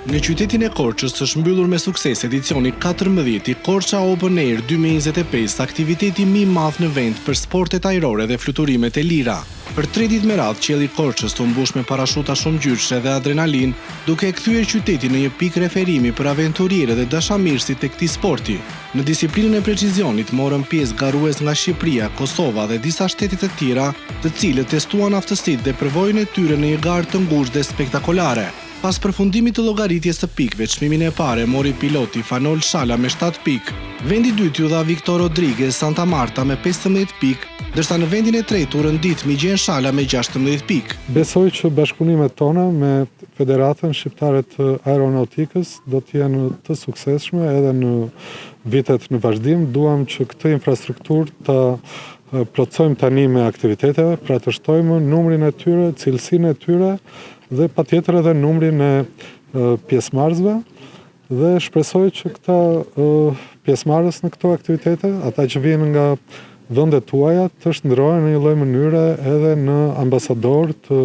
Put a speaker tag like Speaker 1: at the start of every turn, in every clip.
Speaker 1: Në qytetin e Korçës është mbyllur me sukses edicioni 14 i Korça Open Air 2025, aktiviteti më i madh në vend për sportet ajrore dhe fluturimet e lira. Për tre ditë me radhë, qielli i Korçës u mbush me parashuta shumëngjyrëshe dhe adrenalinë, duke e kthyer qytetin në një pikë referimi për aventurierë dhe dashamirësit e këtij sporti. Në disiplinën e precizionit morën pjesë garues nga Shqipëria, Kosova dhe disa shtete të tjera, të cilët testuan aftësitë dhe përvojën e tyre në një garë të ngushtë dhe spektakolare. Pas përfundimit të llogaritjes së pikëve, çmimin e parë e mori piloti Fanol Shala me 7 pikë. Vendi i dytë iu dha Victor Rodriguez Santa Marta me 15 pikë, ndërsa në vendin e tretë u rendit Migjen Shala me 16 pikë.
Speaker 2: Besoj që bashkëpunimet tona me Federatën Shqiptare të Aeronautikës do të jenë të suksesshme edhe në vitet në vazhdim. Duam që këtë infrastrukturë ta plotësojmë tani me aktivitete, pra të shtojmë numrin e tyre, cilësinë e tyre dhe patjetër edhe numrin e pjesëmarrësve dhe shpresoj që këta pjesëmarrës në këto aktivitete, ata që vijnë nga vendet tuaja, të shndërrohen në një lloj mënyre edhe në ambasador të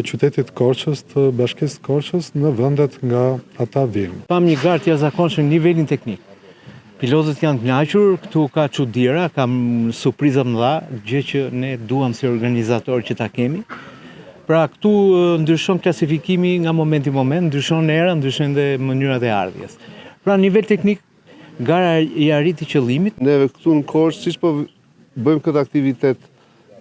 Speaker 2: qytetit të Korçës, të bashkisë të Korçës në vendet nga ata vijnë.
Speaker 3: Pamë një garë të jashtëzakonshme në nivelin teknik. Pilotët janë të kënaqur, këtu ka çudira, ka surpriza të mëdha, gjë që ne duam si organizator që ta kemi. Pra këtu ndryshon klasifikimi nga momenti në moment, ndryshon era, ndryshojnë dhe mënyrat e ardhjes. Pra në nivel teknik gara i arriti qëllimit.
Speaker 4: Neve këtu në Korçë, siç po bëjmë këtë aktivitet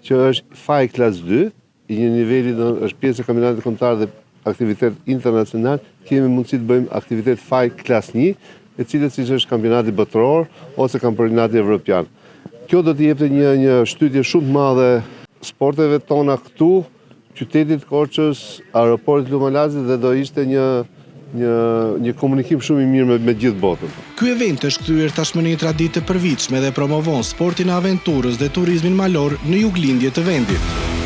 Speaker 4: që është FAI Class 2, i një niveli do është pjesë e kampionatit kombëtar dhe aktivitet internacional, kemi mundësi të bëjmë aktivitet FAI Class 1, e cilët siç është kampionati botëror ose kampionati evropian. Kjo do t'i jepte një një shtytje shumë të madhe sporteve tona këtu, qytetit të Korçës, aeroportit Luan Lazit dhe do ishte një një një komunikim shumë i mirë me me gjithë botën.
Speaker 1: Ky event është kthyer tashmë në një traditë të përvitshme dhe promovon sportin e aventurës dhe turizmin malor në juglindje të vendit.